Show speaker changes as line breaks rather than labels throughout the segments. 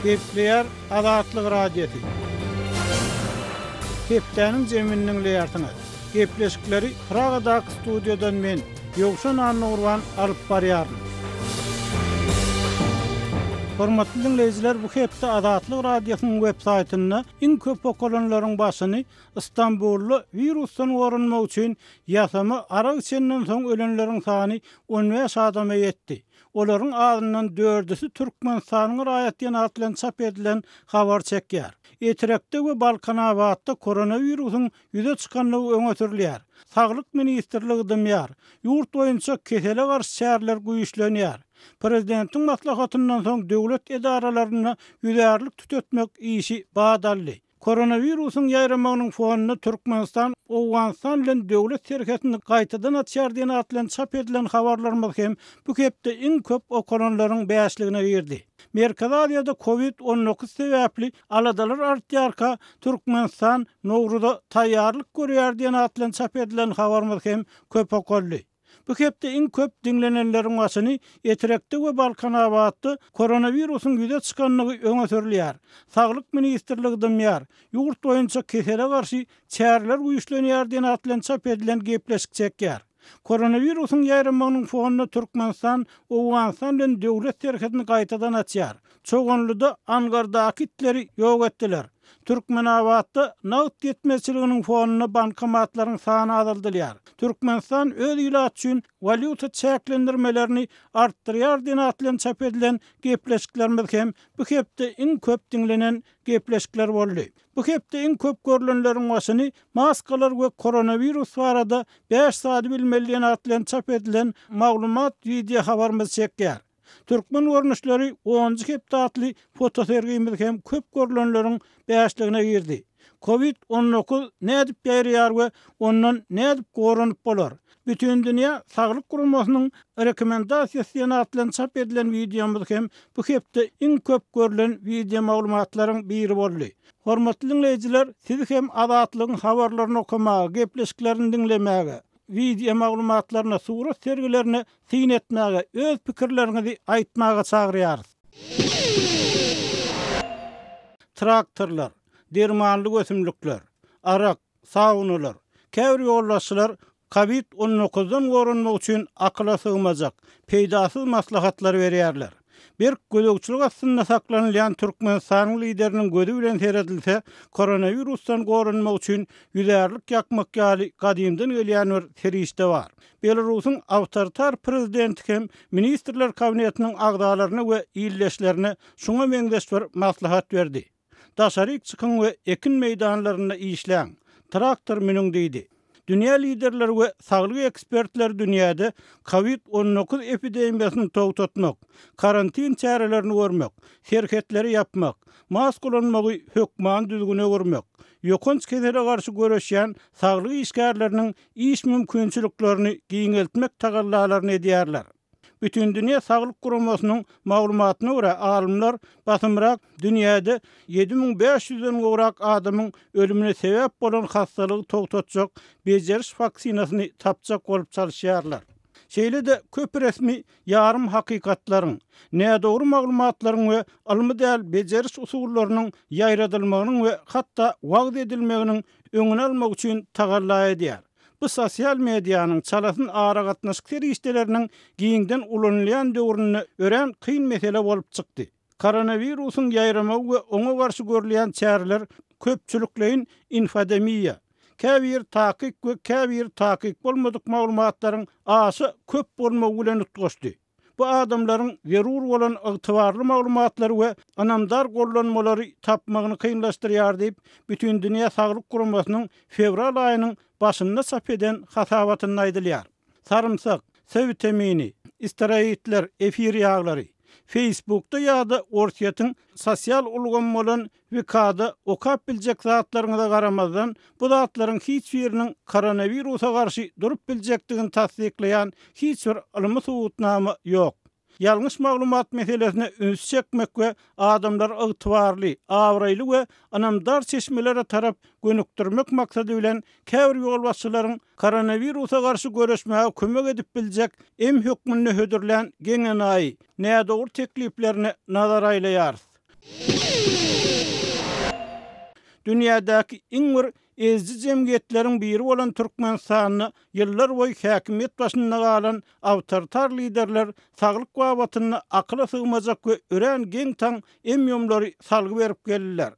Gepleýär Azatlyk Radiosy. Hepdäniň jemini diňleýärsiňiz. Gepleşikleri Pragadaky studiýadan men, Ýowşan Annagurban alyp barýaryn. Hormatly diňleýjiler, bu hepde Azatlyk Radiosynyň web saýtynda iň köp okalanlaryň başyny Stambulda wirusdan goranmak üçin ýasama arak içenden soň ölenleriň sany 15 adama ýetdi. Olaryň azyndan dördüsi Türkmenistanyň raýat diýen at bilen çap edilen habar çekýär. Etrekde we Balkanabatda koronawirusyň ýüze çykandygy öňe sürülýär. Saglyk ministrligi dymýar. Ýurt boýunça kesele garşy çäreler güýçlenýär. Prezidentiň maslahatyndan soň döwlet edaralarynda ýüzärlik tütetmek işi bat aldy. Koronawirusyň ýaýramagynyň fonunda Türkmenistan Owganystan bilen döwlet serhetini gaýtadan açýar diýen at bilen çap edilen habarlarymyz hem bu hepde iň köp okalanlaryň bäşligine girdi. Merkezi Aziýada Covid 19 sebäpli aladalar artýarka, Türkmenistan Nowruza taýýarlyk görýär diýen at bilen çap edilen habarymyz hem köp okaldy. Bu hepde iň köp diňlenenleriň başyny Etrekde we Balkanabatda koronawirusyň ýüze çykandygy öňe sürülýär. Saglyk ministrligi dymýar. Ýurt boýunça kesele garşy çäreler güýçlenýär diýen at bilen çap edilen gepleşik çekýär. Koronawirusyň ýaýramagynyň fonunda Türkmenistan Owganystan bilen döwlet serhedini gaýtadan açýar. Çoganlyda angardaky itleri ýok etdiler. Türkmenabatda nagt ýetmezçiliginiň fonunda bankomatlaryň sany azaldylýar. Türkmenistan öz ilaty üçin walýuta çäklendirmelerini artdyrýar diýen at bilen çap edilen gepleşiklerimiz hem bu hepde iň köp diňlenen gepleşikler boldy. Bu hepde iň köp görlenleriň başyny maskalar we koronawirus barada bäş zady bilmeli diýen at bilen çap edilen maglumat wideo habarymyz çekýär. Türkmen görnüşleri onunjy hepde atly fotosergimiz hem köp görlenleriň bäşligine girdi. Covid 19 nädip ýaýraýar we ondan nädip goranyp bolar? Bütindünýä Saglyk Guramasynyň rekomendasiýasy diýen at bilen çap edilen wideomyz hem bu hepde iň köp görlen wideomaglumatlaryň biri boldy. Hormatly diňleýjiler, sizi hem Azatlygyň habarlaryny okamaga, gepleşiklerini diňlemäge, wideo maglumatlaryna, surat sergilerine syn etmäge, öz pikirleriňizi aýtmaga çagyrýarys. Traktorlar, dermanlyk ösümlikler, arak, saunalar, käbir ýolbaşçylar Kowid 19 dan goranmak üçin akyla sygmajak, peýdasyz maslahatlary berýärler. Berk gözegçilik astynda saklanylýan Türkmenistanyň Lideriniň gözi bilen seredilse, koronawirusdan goranmak üçin ýüzärlik ýakmak ýaly gadymdan gelýän bir serişde bar. Belarusyň awtoritar prezidenti hem Ministrler Kabinetiniň agzalaryna we ildeşlerine şuňa meňzeş bir maslahat berdi. Daşaryk çykyň we ekin meýdanlarynda işläň, traktor münüň diýdi. Dünýä liderleri we saglyk ekspertleri dünýäde Covid 19 epidemiýasyny togtatmak, karantin çärelerini görmek, serhetleri ýapmak, maska ulanmagy hökmany düzgüne öwürmek, ýokanç kesele garşy göreşýän saglyk işgärleriniň iş mümkinçiliklerini giňeltmek tagallalaryny edýärler. Bütindünýä Saglyk Guramasynyň maglumatyna görä, alymlar basymrak dünýäde 7500 den gowrak adamyň ölümine sebäp bolan hassalygy togtatjak bejeriş waksinasyny tapjak bolup çalyşýarlar. Şeýle-de köp resmi ýarym hakykatlaryň, nädogry maglumatlaryň we ylmy däl bejeriş usullarynyň ýaýradylmagynyň we hatda wagyz edilmeginiň öňüni almak üçin tagalla edýär. Bu sosial medianyň, çalasyn aragatnaşyk serişdeleriniň giňden ulanylýan döwründe örän kyn mesele bolup çykdy. Koronawirusyň ýaýramagy we oňa garşy görülýän çäreler köpçülikleýin infodemiýa, käbir takyk we käbir takyk bolmadyk maglumatlaryň aşa köp bolmagy bilen utgaşdy. Bu adamlaryň zerur bolan ygtybarly maglumatlary we ynamdar gollanmalary tapmagyny kynlaşdyrýar diýip, Bütindünýä Saglyk Guramasynyň fewral aýynyň başynda çap eden hasabatynda aýdylýar. Sarymsak, C witamini, steroidler, efir ýaglary. Facebookda ýa-da Orsýetiň sosial ulgamy bolan VK-da okap biljek zatlaryňyza garamazdan, bu zatlaryň hiç biriniň koronawirusa garşy durup biljekdigini tassyklaýan hiç bir ylmy subutnama ýok. Ýalňyş maglumat meselesine ünsi çekmek we adamlary ygtybarly, abraýly we ynamdar çeşmelere tarap gönükdirmek maksady bilen käbir ýolbaşçylaryň koronawirusa garşy göreşmäge kömek edip biljek em hökmünde hödürlän geň-enaýy, nädogry tekliplerine nazar aýlaýarys. Dünýädäki iň bir eziji jemgyýetleriň biri bolan Türkmenistanda ýyllar boýy häkimiýet başynda galan awtoritar liderler saglyk babatynda akyla sygmajak we örän geň-taň em-ýumlary salgy berip geldiler.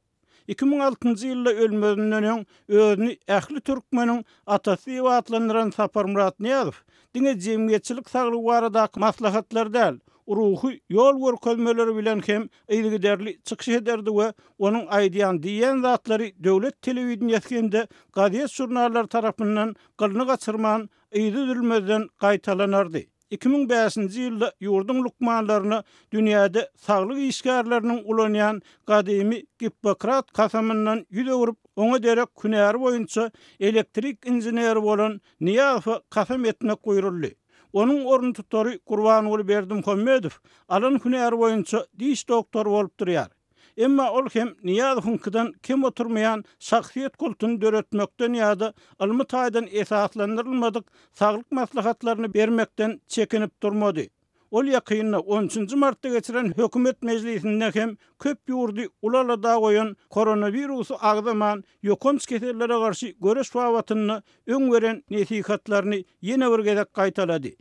2006-njy ýylda ölmezinden öň özüni ähli türkmeniň atasy diýip atlandyran Saparmyrat Nyýazow diňe jemgyýetçilik saglygy baradaky maslahatlar däl, ruhy ýol görkezmeleri bilen hem yzygiderli çykyş ederdi we onuň aýdýan, diýýän zatlary döwlet telewideniýesi hem-de gazet-žurnallar tarapyndan gylyny gaçyrman, yzy üzülmezden gaýtalanardy. 2005-nji ýylda ýurduň lukmanlaryna dünýäde saglyk işgärleriniň ulanýan gadymy Gippokrat kasamyndan ýüz öwrüp, oňa derek hünäri boýunça elektrik inženeri bolan Nyýazowa kasam etmek buýruldy. Onuň oruntutary Gurbanguly Berdimuhamedow alan hünäri boýunça diş doktory bolup durýar. Emma ol hem Nyýazowyňkydan kem oturmaýan şahsyýet kultuny döretmekden ýa-da ylmy taýdan esaslandyrylmadyk saglyk maslahatlaryny bermekden çekinip durmady. Ol ýakynda, on üçünji martda geçiren hökümet mejlisinde hem köp ýurdy uly alada goýan koronawirusy agzaman, ýokanç kesellere garşy göreş babatynda öň beren nesihatlaryny ýene bir gezek gaýtalady.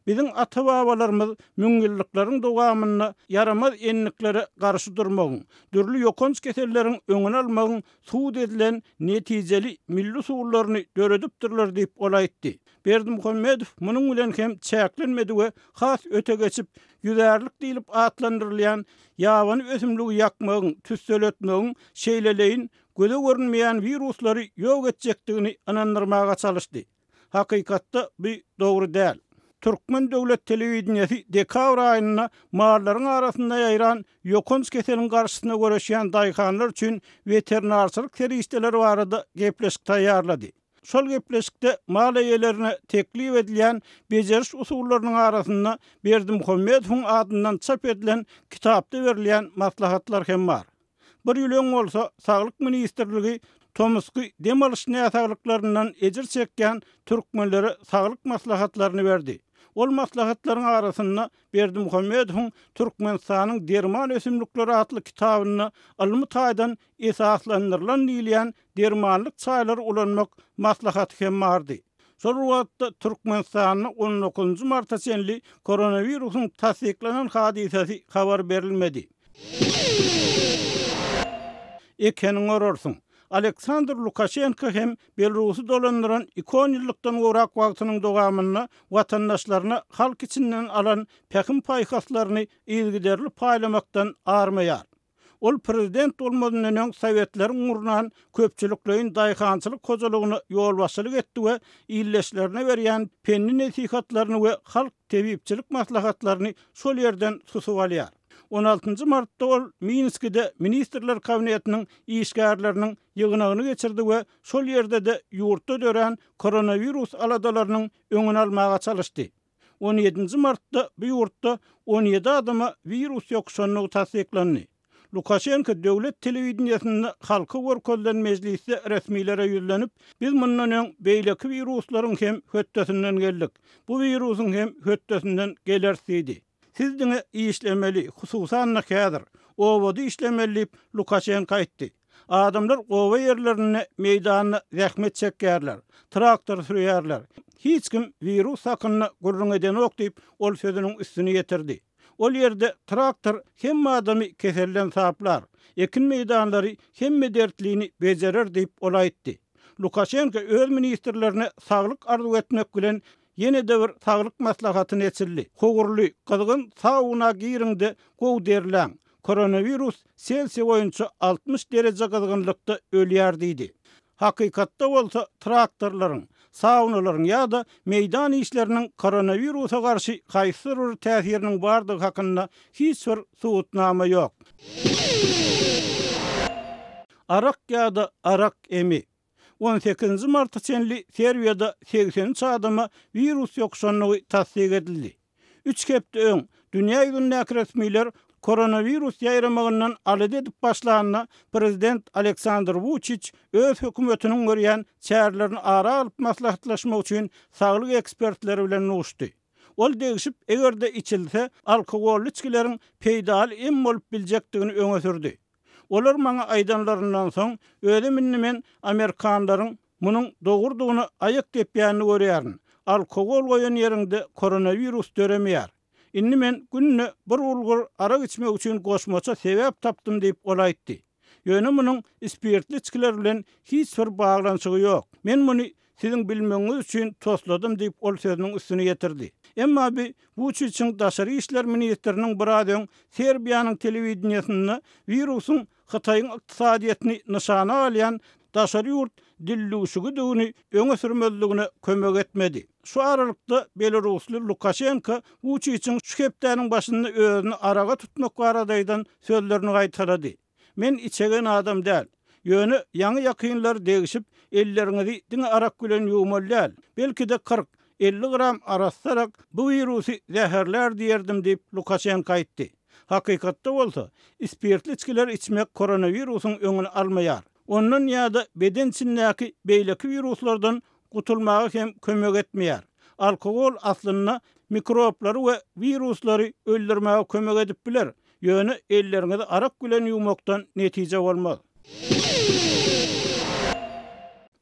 Biziň ata-babalarymyz müňýyllyklaryň dowamynda ýaramaz endiklere garşy durmagyň, dürli ýokanç keselleriň öňüni almagyň subut edilen netijeli milli usullaryny döredipdirler diýip, ol aýtdy. Berdimuhamedow munuň bilen hem çäklenmedi we has öte geçip, ýüzärlik diýlip atlandyrylýan ýabany ösümligi ýakmagyň, tüsseletmegiň şeýleleýin göze görünmeýän wiruslary ýok etjekdigini ynandyrmaga çalyşdy. Hakykatda bu dogry däl. Türkmen döwlet telewideniýesi dekabr aýynda mallaryň arasynda ýaýran ýokanç keseliň garşysyna göreşýän daýhanlar üçin weterinarçylyk serişdeleri barada gepleşik taýýarlady. Şol gepleşikde mal eýelerine teklip edilýän bejeriş usullarynyň arasynda Berdimuhamedowyň adyndan çap edilen kitapda berilýän maslahatlar hem bar. Bir ýyl öň bolsa Saglyk ministrligi tomusky dem alyş näsaglyklaryndan ejir çekýän türkmenlere saglyk maslahatlaryny berdi. Ol maslahatlaryň arasynda Berdimuhamedowyň Türkmenistanyň derman ösümlikleri atly kitabynda ylmy taýdan esaslandyrylan diýilýän dermanlyk çaýlary ulanmak maslahaty hem bardy. Şol bir wagtda, Türkmenistanda on dokuzynjy marta çenli koronawirusyň tassyklanan hadysasy habar berilmedi. Ekeniňi orarsyň. Aleksandr Lukaşenko hem Belarusy dolandyran iki onýyllykdan gowrak wagtynyň dowamynda watandaşlaryna halk içinden alan pähim-paýhaslaryny yzygiderli paýlamakdan armaýar. Ol prezident bolmazyndan öň sowetleriň gurnan köpçülikleýin daýhançylyk hojalygyna ýolbaşçylyk etdi we ildeşlerine berýän pendi-nesihatlaryny we halk tebipçilik maslahatlaryny şol ýerden susup alýar. On altynjy martda ol Minskide Ministrler Kabinetiniň işgärleriniň ýygnagyny geçirdi we şol ýerde-de ýurtda dörän koronawirus aladalarynyň öňüni almaga çalyşdy. On ýedinji martda bu ýurtda 17 adama wirus ýokuşandygy tassyklandy. Lukaşenko döwlet telewideniýesinde halka görkezilen mejlisde resmilere ýüzlenip, Biz mundan öň beýleki wiruslaryň hem hötdesinden geldik. Bu wirusyň hem hötdesinden geleris diýdi. Siz diňe işlemeli, hususan-da häzir. Obada işlemeli diýip, Lukaşenko aýtdy. Adamlar oba ýerlerinde meýdanda zähmet çekýärler, traktor sürýärler. Hiç kim wirus hakynda gürrüň edenok diýip, ol sözüniň üstüni ýetirdi. Ol ýerde traktor hemme adamy keselden saplar, ekin meýdanlary hemme dertlini bejerer diýip, ol aýtdy. Lukaşenko öz ministrlerine saglyk arzuw etmek bilen, ýene-de bir saglyk maslahatyny eçildi. Howurly, gyzgyn sauna giriň-de, gowy derläň. Koronawirus Selsiý boýunça 60 dereje gyzgynlykda ölýär diýdi. Hakykatda bolsa traktorlaryň, saunalaryň ýa-da meýdan işleriniň koronawirusa garşy haýsydyr bir täsiriniň bardygy hakynda hiç bir subutnama ýok. Arak ýa-da arak emi. On sekizinji marta çenli Serbiýada 83 adama wirus ýokuşandygy tassyk edildi. Üç hepde öň, dünýä ýüzündäki resmiler koronawirus ýaýramagyndan alada edip başlanda, prezident Aleksandr Wuçiç öz hökümetiniň görýän çärelerini ara alyp maslahatlaşmak üçin saglyk ekspertleri bilen duşdy. Ol degşip, eger-de içilse, alkogolly içgileriň peýdaly em bolup biljekdigini öňe sürdi. Olar maňa aýdanlaryndan soň, özüm indi men amerikanlaryň munuň dogrudygyna aýak depýänini görýärin. Alkogol goýan ýeriňde koronawirus döremeýär. Indi men günde bir bulgur arak içmek üçin goşmaça sebäp tapdym diýip, ol aýtdy. Ýöne munuň spirtli içgiler bilen hiç bir baglanyşygy ýok. Men muny siziň bilmegiňiz üçin tosladym diýip, ol sözüniň üstüni ýetirdi. Emma bi Wuçiçiň daşary işler ministriniň biraz öň Serbiýanyň telewideniýesinde wirusyň Hytaýyň ykdysadyýetini nyşana alýan daşary ýurt dildüwşügidigini öňe sürmezligine kömek etmedi. Şu aralykda, belarusly Lukaşenko Wuçiçiň şu hepdäniň başynda özüni araga tutmak barada aýdan sözlerini gaýtalady. Men içegen adam däl. Ýöne ýaňy-ýakynlar degişip, elleriňizi diňe arak bilen ýuwmaly däl. Belki-de 40, 50 gram arassa arak bu wirusy zäherlär diýerdim diýip, Lukaşenko aýtdy. Hakykatda bolsa, spirtli içgileri içmek koronawirusyň öňüni almaýar. Ondan ýa-da beden içindäki beýleki wiruslardan gutulmaga hem kömek etmeýär. Alkogol aslynda mikroblary we wiruslary öldürmäge kömek edip biler, ýöne elleriňizi arak bilen ýuwmakdan netije bolmaz.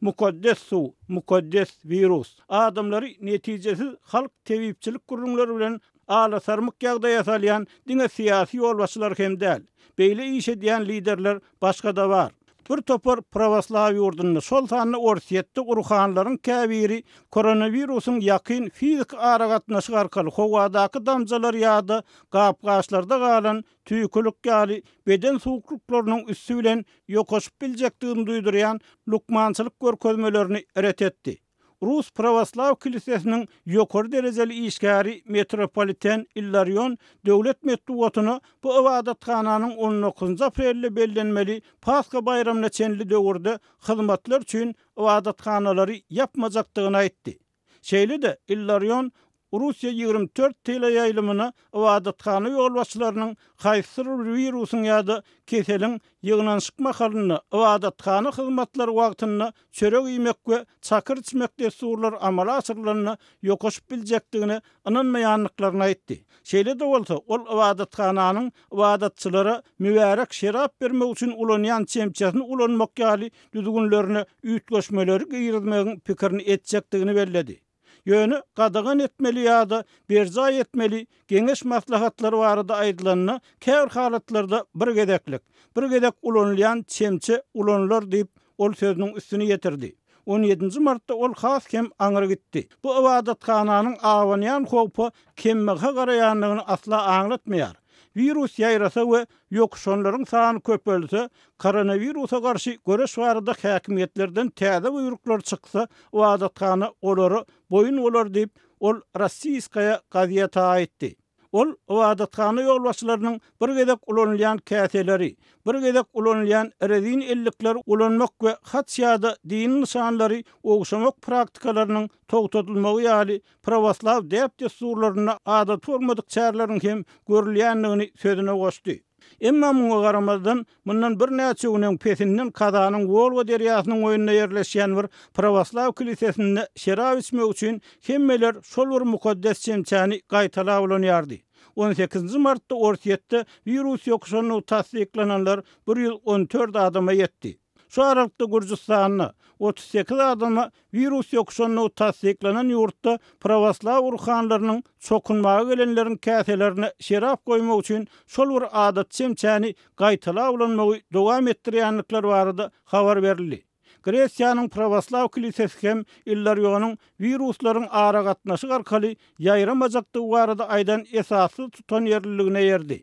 Mukaddes suw, mukaddes wirus. Adamlary netijesiz halk tebipçilik gürrüňleri bilen alasarmyk ýagdaýa salýan diňe syýasy ýolbaşçylar hem däl. Beýle iş edýän liderler başga-da bar. Bir topar prawoslaw ýurdunda, şol sanda Orsýetde ruhanylaryň käbiri koronawirusyň ýakyn fiziki aragatnaşyk arkaly howadaky damjalar ýa-da gap-gaçlarda galan tüýkülik ýaly beden suwuklyklarynyň üsti bilen ýokaşyp biljekdigini duýdurýan lukmançylyk görkezmelerini ret etdi. Rus Prawoslaw kilisesiniň ýokary derejeli işgäri metropoliten Illarion döwlet metbugatyna bu ybadathananyň on dokuzynjy aprelde bellenmeli Pasha baýramyna çenli döwürde hyzmatlar üçin ybadathanalary ýapmajakdygyny aýtdy. Şeýle-de, Illarion Russiýa 24 teleýaýlymyna ybadathana ýolbaşçylarynyň haýsydyr bir wirusyň ýa-da keseliň ýygnanyşyk mahalynda ybadathana hyzmatlary wagtynda çörek iýmek we çakyr içmek dessurlary amala aşyrylanda ýokaşyp biljekdigine ynanmaýandyklaryny aýtdy. Şeýle-de bolsa, ol ybadathananyň ybadatçylara mübärek şerap bermek üçin ulanýan çemçesini ulanmak ýaly düzgünlerine üýtgeşmeleri girizmegiň pikirini etjekdigini belledi. Ýöne gadagan etmeli ýa-da berjaý etmeli geňeş-maslahatlary barada aýdylanda, käbir halatlarda bir gezeklik, bir gezek ulanylýan çemçe ulanylar diýip, ol sözüniň üstüni ýetirdi. On ýedinji martda ol has hem aňry gitdi. Bu ybadathananyň abanýan howpa kembaha garaýandygyny asla aňlatmaýar. Wirus ýaýrasa we ýokuşanlaryň sany köpelse, koronawirusa garşy göreş barada häkimiýetlerden täze buýruklar çyksa, ybadathana olara boýun bolar diýip, ol Rossiýskaýa gazeta aýtdy. Ol ybadathana ýolbaşçylarynyň bir gezek ulanylýan käseleri, bir gezek ulanylýan rezin ellikleri ulanmak we haç ýa-da dini nyşanlary ogşamak praktikalarynyň togtadylmagy ýaly prawoslaw däp-dessurlarynda adaty bolmadyk çäreleriň hem görülýändigini sözüne goşdy. Emma muňa garamazdan, mundan birnäçe gün öň pesinden Kazanyň Wolga derýasynyň boýunda ýerleşýän bir prawoslaw kilisesinde şerap içmek üçin hemmeler şol bir mukaddes çemçäni gaýtalap ulanýardy. On sekizinji martda Orsýetde wirus ýokuşandygy tassyklananlar 114 adama ýetdi. Şu aralykda Gürjüstanda, 38 adama wirus ýokuşandygy tassyklanan ýurtda prawoslaw ruhanylarynyň çokunmaga gelenleriň käselerine şerap goýmak üçin şol bir adaty çemçäni gaýtalap ulanmagy dowam etdirýändikleri barada habar berildi. Gresiýanyň prawoslaw kilisesi hem Illarionyň wiruslaryň aragatnaşyk arkaly ýaýramajakdygy barada aýdan esassyz tutanýerliligine eýerdi.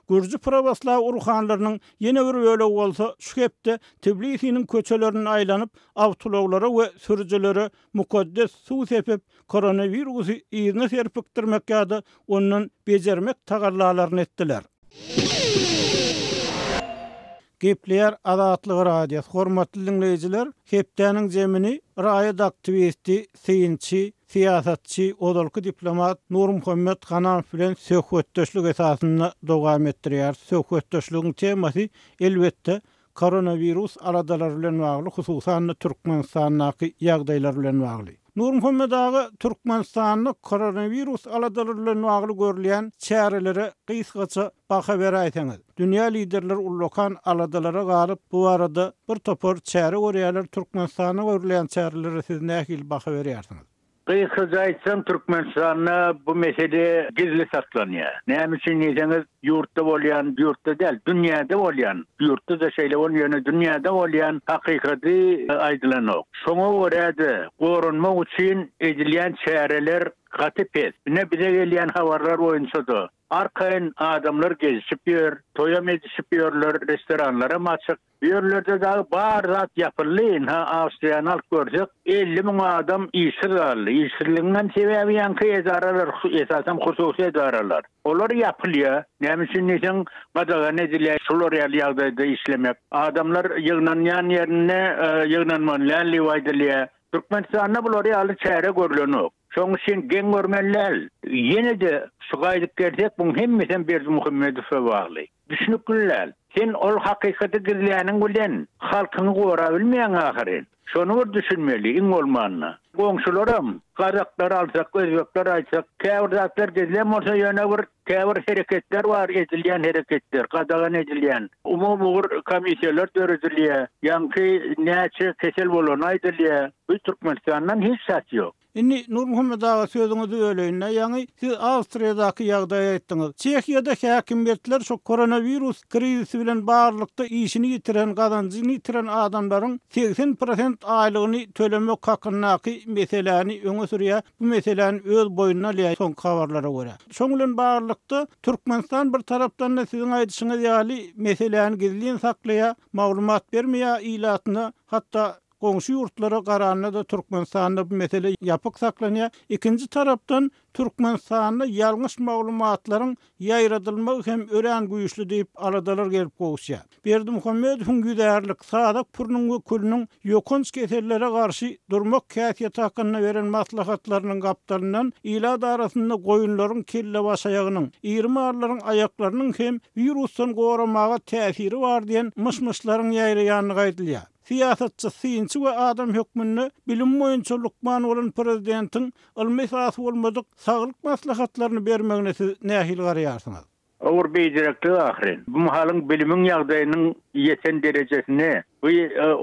Gürji prawoslaw ruhanylarynyň ýene bir bölegi bolsa şu hepde Tbilisiniň köçelerinde aýlanyp, awtoulaglara we sürüjilere mukaddes suw sepip, koronawirusy yzyna serpikdirmek ýa-da ondan bejermek tagallalaryny etdiler. Gepleýär Azatlyk Radiosy, hormatly diňleýjiler, hepdäniň zemini raýat aktiwisti, synçy, syýasatçy, ozalky diplomat Nurmuhammet Hanamow bilen söhbetdeşlik esasynda dowam etdirýäris. Söhbetdeşligiň temasy, elbetde, koronawirus aladalary bilen bagly, hususan-da Türkmenistandaky ýagdaýlar bilen bagly. Nurmuhammet aga, Türkmenistanda koronawirus aladalary bilen bagly görülýän çärelere gysgaça baha beräýseňiz? Dünýä liderleri ullakan aladalara galyp, bu barada bir topar çäre görýärler, Türkmenistanda görülýän çärelere siz nähili baha berýärsiňiz?
Gysgaça aýtsam, Türkmenistanda bu mesele gizli saklanýar. Näme üçin diýseňiz, ýurtda bolýan, ýurtda däl, dünýäde bolýan, ýurtda-da şeýle bolýan, ýöne dünýäde bolýan hakykaty aýdylanok. Şoňa görä-de, goranmak üçin edilýän çäreler gaty pes. Ine, bize gelýän habarlar boýunça-da, arkaýyn adamlar gezişip ýör, toýam edişip ýörler, restoranlaram açyk. Bu ýerlerde dagy bar zat ýapyldy, ynha Awstriýany alyp görsek, 50 müň adam işsiz galdy. Işsizligiňem sebäbi ýaňky edaralar, esasan hususy edaralar. Olar ýapylýar. Näme üçin diýseň, gadagan edilýär şular ýaly ýagdaýda işlemek. Adamlar ýygnanýan ýerinde ýygnanmaly däl diýip aýdylýar. Türkmenistanda bular ýaly çäre görlenok. Şonuň üçin geň görmeli däl. Ýene-de şu gaýdyp gelsek, muň hemmesem Berdimuhamedowa bagly. Düşnükli däl. Sen ol hakykaty gizläniň bilen halkyňy gorabilmeýäň ahyryn. Şony bir düşünmeli, iň bolmanda. Goňşularam, gazaklar alsak, özbekler aýtsak, käbir zatlar gizlem bolsa ýöne bir käbir hereketler bar, edilýän hereketler, gadagan edilýän. Umumy ugur komissiýalar döredilýär. Ýaňky näçe kesel bolany aýdylýar. Bu Türkmenistandan hiç zat ýok.
Indi Nurmuhammet aga sözüňizi böleýin-dä, ýaňy siz Awstriýadaky ýagdaýy aýtdyňyz. Çehiýada häkimiýetler şu koronawirus krizisi bilen baglylykda işini ýitiren, gazanjyny ýitiren adamlaryň 80 prosent aýlygyny tölemek hakyndaky meseläni öňe sürýär, bu meseläni öz boýnuna alýar soňky habarlara görä. Şoň bilen baglylykda Türkmenistan bir tarapdan-da siziň aýdyşyňyz ýaly meseläni gizlin saklaýar, maglumat bermeýär ilatyna, hatda Goňşy ýurtlara garanda-da Türkmenistanda bu mesele ýapyk saklanýar. Ikinji tarapdan, Türkmenistanda ýalňyş maglumatlaryň ýaýradylmagy hem örän güýçli diýip, aladalar gelip gowuşýar. Berdimuhamedowyň ýüzärlik, sazak pürüniň we külüniň ýokanç kesellere garşy durmak häsiýeti hakynda beren maslahatlarynyň gapdalyndan ilat arasynda goýunlaryň kellebaşaýagynyň, iri mallaryň aýaklarynyň hem wirusdan goramaga täsiri bar diýen myş-myşlaryň ýaýraýandygy aýdylýar. Syýasatçy, synçy we adam hökmünde bilimi boýunça lukman bolan prezidentiň ylmy esasy bolmadyk saglyk maslahatlaryny bermegine siz nähili garaýarsyňyz?
Ugur beýdireklik ahyryn. Bu mahalyň bilimiň ýagdaýynyň ýeten derejesinde bu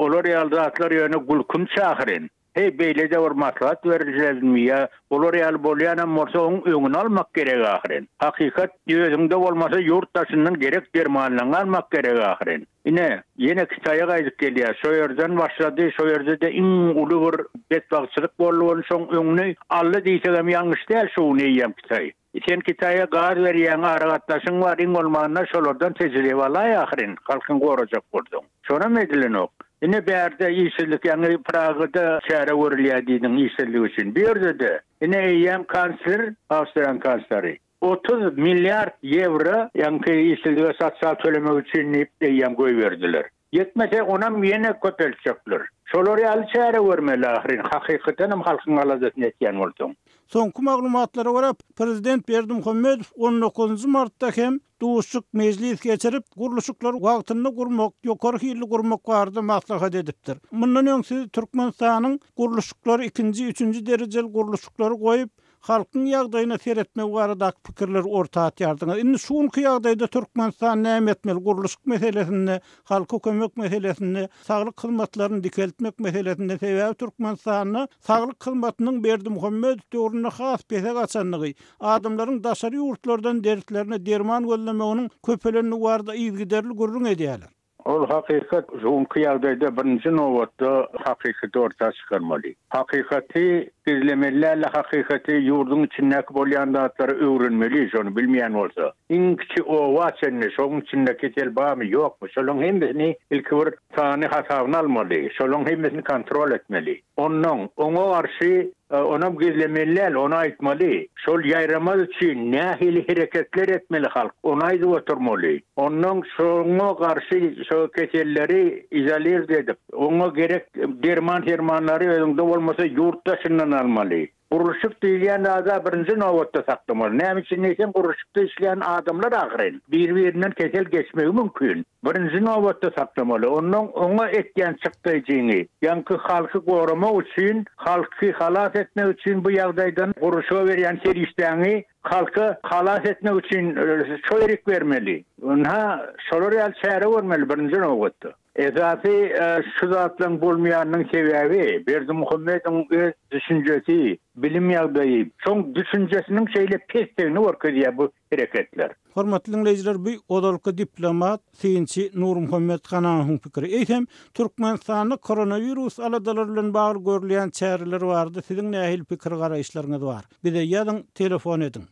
olar ýaly zatlar ýöne gülkünç ahyryn. Heý, beýle-de bir maslahat berilmezmi ýa olar ýaly bolýanam bolsa oň öňüni almak gerek ahyryn. Hakykat özüňde bolmasa ýurt daşyndan gerek dermanlaňy almak gerek ahyryn. Ine, ýene Kitaýa gaýdyp gelýär. Şo ýerden başlady, şo ýerde-de iň uly bir betbagtçylyk boldy, ony şoň öňüni aldy diýsegem ýalňyş däl şu gün eýýäm Kitaý. Sen Kitaýa gaz berýäň, aragatnaşygyň bar, iň bolmanda şolardan tejribe alaý ahyryn, halkyňy gorajak bolsaň. Şonam edilenok. Ine bärde işsizlik ýaňy Pragada çäre görülýär diýdiň işsizlik üçin. Bu ýerde-de ine eýýäm kansler, Awstriýanyň kansleri 30 milliard ýewro ýaňky işsizlige sosial tölemek üçin diýip eýýäm goýberdiler. Ýetmese onam ýene köpeltjekler. Şolar ýaly çäre görmeli ahyryn, hakykatanam halkyň aladasyny etýän bolsaň.
Soňky maglumatlara görä, prezident Berdimuhamedow on dokuzynjy martda hem duşuşyk, mejlis geçirip, gurluşyklary wagtynda gurmak, ýokary hilli gurmak barada maslahat edipdir. Mundan öň siz Türkmenistanyň gurluşyklary ikinji, üçünji derejeli gurluşyklary goýup, halkyň ýagdaýyna seretmegi baradaky pikirleri orta atýardyňyz. Indi şu günki ýagdaýda Türkmenistan näme etmeli gurluşyk meselesinde, halka kömek meselesinde, saglyk hyzmatlaryny dikeltmek meselesinde sebäbi Türkmenistanda saglyk hyzmatynyň Berdimuhamedow döwründe has pese gaçandygy, adamlaryň daşary ýurtlardan dertlerine derman gözlemeginiň köpelendigi barada yzygiderli gürrüň edýärler.
Ol hakykat şu günki ýagdaýda birinji nobatda hakykaty orta çykarmaly. Hakykaty gizlemeli dälde hakykaty ýurduň içindäki bolýan zatlary öwrenmeli şony bilmeýän bolsa. Iň kiçi oba çenli şoň içinde kesel barmy ýokmy şolaň hemmesini ilki bir sany hasabyna almaly şolaň hemmesini kontrol etmeli. Onnoň, oňa garşy onam gizlemeli däl, ony aýtmaly. Şol ýaýramaz üçin nähili hereketler etmeli halk, ony aýdyp oturmaly. Onnoň şoňa garşy şo keselleri izolird edip, oňa gerek derman-sermanlary özüňde bolmasa ýurt daşyndan almaly. Gurluşyk diýilýän zada birinji nobatda saklamaly. Näme üçin diýseň, gurluşykda işleýän adamlar ahyryn. Bir-birinden kesel geçmegi mümkin. Birinji nobatda saklamaly. Onnoň oňa etýän çykdaýjyňy, ýaňky halky goramak üçin, halky halas etmek üçin bu ýagdaýdan gurluşyga berýän serişdäňi halky halas etmek üçin şo ýerik bermeli. Ynha, şolar ýaly çäre görmeli birinji nobatda. Esasy şu zatlaryň bolmaýanynyň sebäbi Berdimuhamedowyň öz düşünjesi, bilim ýagdaýy, şoň düşünjesiniň şeýle pesdigini görkezýär bu hereketler.
Hormatly diňleýjiler bu ozalky diplomat, synçy Nurmuhammet Hananowyň pikiri. Eýsem, Türkmenistanda koronawirus aladalary bilen bagly görülýän çäreler barada siziň nähili pikir-garaýyşlaryňyz bar? Bize ýazyň, telefon ediň.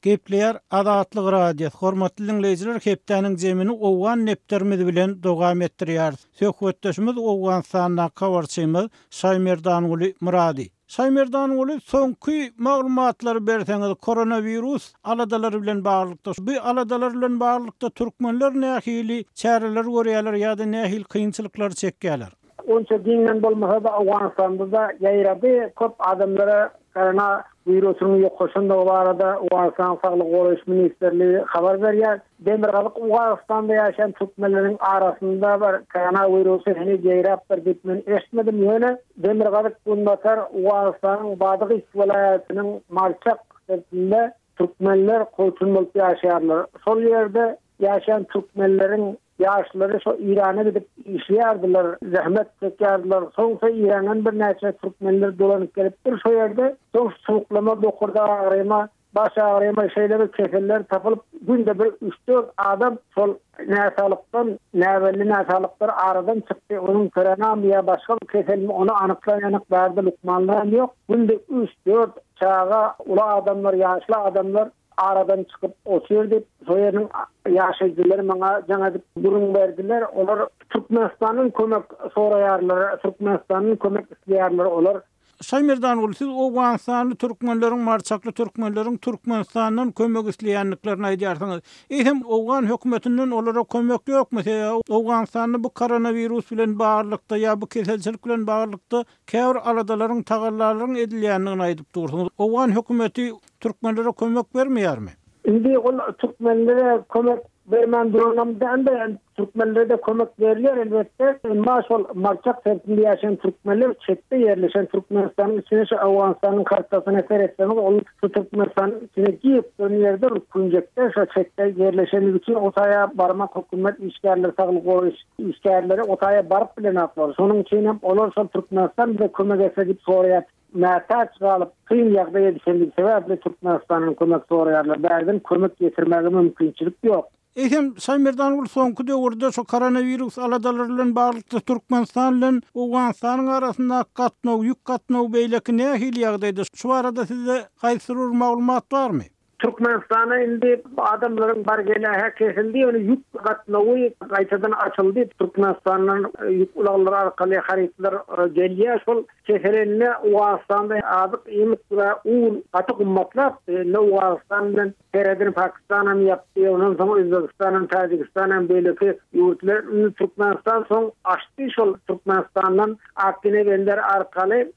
Gepleýär Azatlyk Radiosy, Hormatly diňleýjiler hepdäniň jemini owgan depderimiz bilen dowam etdirýäris. Söhbetdeşimiz Owganystandaky habarçymyz Şaýmerdanguly Myrady. Şaýmerdanguly soňky maglumatlary berseňiz koronawirus aladalary bilen baglylykda bu aladalar bilen baglylykda türkmenler nähili çäreler görýärler ýa-da nähili kynçylyklary çekýärler?
Onça giňden bolmasa-da Owganystanda-da ýaýrady. Köp adamlara korona wirusynyň ýokaşandygy barada Owganystanyň Saglygy goraýyş ministrligi habar berýär. Demirgazyk Owganystanda ýaşaýan türkmenleriň arasynda bir korona wirusy heniz ýaýrapdyr diýip men eşitmedim. Ýöne demirgazyk-günbatar Owganystanyň Badygys welaýatynyň Marçak sebitinde türkmenler kowçum bolup ýaşaýarlar. Şol ýerde ýaşaýan türkmenleriň Ýaşlary şo Irana gidip işleýärdiler, zähmet çekýärdiler. Soň şo Irandan birnäçe türkmenler dolanyp gelipdir şo ýerde. Soň şu sowuklama, bokurdak agyryma, baş agyryma şeýle bir keseller tapylyp, günde bir üç-dört adam şol näsaglykdan, näbelli näsaglyklar aradan çykdy. Onuň koronamy ýa başga bir keselmi ony anyklaýanyk bärde lukmanlaram ýok. Günde üç-dört çaga, uly adamlar, ýaşly adamlar Aradan çykyp otyr diýip, şo ýeriniň ýaşaýjylary maňa jaň edip gürrüň berdiler. Olar Türkmenistandan kömek soraýarlar, Türkmenistandan kömek isleýärler olar.
Şaýmerdanguly, siz owganystanly türkmenleriň, marçakly türkmenleriň Türkmenistandan kömek isleýändiklerini aýdýarsyňyz. Eýsem, owgan hökümetinden olara kömek ýokmy? Sebäbi Owganystanda bu koronawirus bilen baglylykda ýa bu keselçilik bilen baglylykda käbir aladalaryň, tagallalaryň edilýändigini aýdyp dursuňyz. Owgan hökümeti Türkmenlere kömek bermeýärmi?
Indi ol türkmenlere kömek bermän duranam dälde, türkmenlere-de kömek berilýär elbetde. Emma şol Marçak sebitinde ýaşaýan türkmenler çetde ýerleşen Türkmenistanyň içine şu Owganystanyň kartasyna seretseňiz ol şu Türkmenistanyň içine girip duran ýerde bir künjekde şo çetde ýerleşenligi üçin o taýa barmak hökümet işgärleri saglygy goraýyş işgärleri o taýa baryp bilenoklar. Şonuň üçin hem olar şol Türkmenistan bize kömek etse diýip soraýar. Mätäç galyp, kyn ýagdaýa düşendigi sebäpli Türkmenistandan kömek soraýarlar. Bärden kömek ýetirmäge mümkinçilik ýok.
Eýsem, Şaýmerdanguly soňky döwürde şu koronawirus aladalary bilen baglylykda Türkmenistan bilen Owganystanyň arasyndaky gatnaw, ýük gatnawy beýleki nähili ýagdaýda? Şu barada sizde haýsydyr bir maglumat barmy?
Türkmenistana indi adamlaryň bar-geli-hä kesildi, ýöne ýük gatnawy gaýtadan açyldy. Türkmenistandan ýük ulaglary arkaly harytlar gelýär. Şol kesilende Owganystanda azyk iýmit we un gaty gymmatlapdy. Indi Owganystan bilen serhedini Pakistan hem ýapdy, ondan soň Özbegistan hem, Täjigistan hem beýleki ýurtlar. Indi Türkmenistan soň açdy şol Türkmenistandan Akgine bender arkaly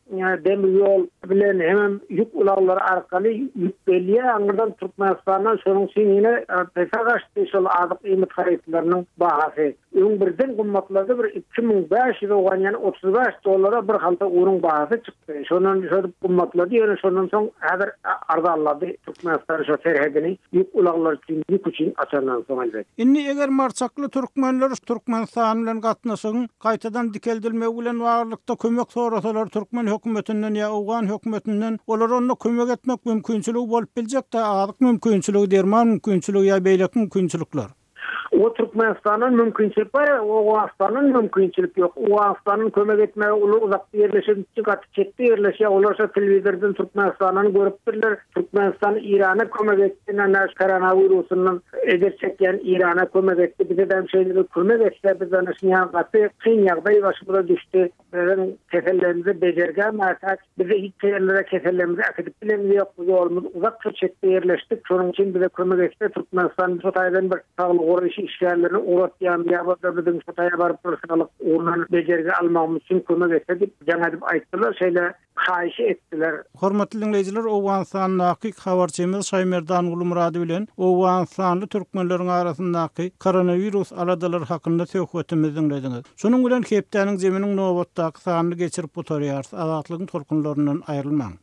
demir ýol bilen hemem ýük ulaglary arkaly ýük gelýär aňyrdan Türkmenistandan şonuň üçin ýene pese gaçdy şol azyk iýmit harytlarynyň bahasy. Öň birden gymmatlady bir 2500 owgan ýagny 35 dollara bir halta unuň bahasy çykdy. Şondan şödüp gymmatlady ýöne şondan soň häzir arzanlady Türkmenistan şo serhedini ýük ulaglary üçin ýük üçin açandan soň elbet.
Indi eger marçakly türkmenler Türkmenistan bilen gatnaşygyň gaýtadan dikeldilmegi bilen baglylykda kömek sorasalar türkmen hökümetinden ýa owgan hökümetinden olara onda kömek etmek mümkinçiligi bolup biljekdä azyk mümkinçiligi derman mümkinçiligi ýa beýleki mümkinçilikler.
O Türkmenistandan mümkinçilik bar, Owganystandan mümkinçilik ýok. Owganystanyň kömek etmäge uly uzakda ýerleşen gaty çetde ýerleşýär. Olar şo telewizordan Türkmenistandan görüpdirler. Türkmenistan Irana kömek etdi, ana koronawirusyndan ejir çekýän Irana kömek etdi. Bize-de şeýle bir kömek etse, biz ana şuny ýaly gaty kyn ýagdaý başymyza düşdi. Biziň kesellerimize bejergä mätäç. Bize hiç ýerlere kesellerimizi äkidip bilemiz ýok. Ýolumyz uzak şu çetde ýerleşdik. Şonuň üçin bize kömek etse Türkmenistan şu taýdan bir saglygy goraýyş. işgärlerini ugratýarmy ýa bolsa biziň şu taýa baryp bir saglyk ugrundan bejergi almagymyz üçin kömek etse diýip jaň edip aýtdylar. Şeýle haýyş etdiler.
Hormatly diňleýjiler, Owganystandaky habarçymyz Şaýmerdan Gulmyrady bilen owganystanly türkmenleriň arasyndaky koronawirus aladalary hakynda söhbetimizi diňlediňiz. Şunuň bilen hepdäniň zeminiň nobatdaky sanyny geçirip gutarýarys. Azatlygyň tolkunlaryndan aýrylmaň.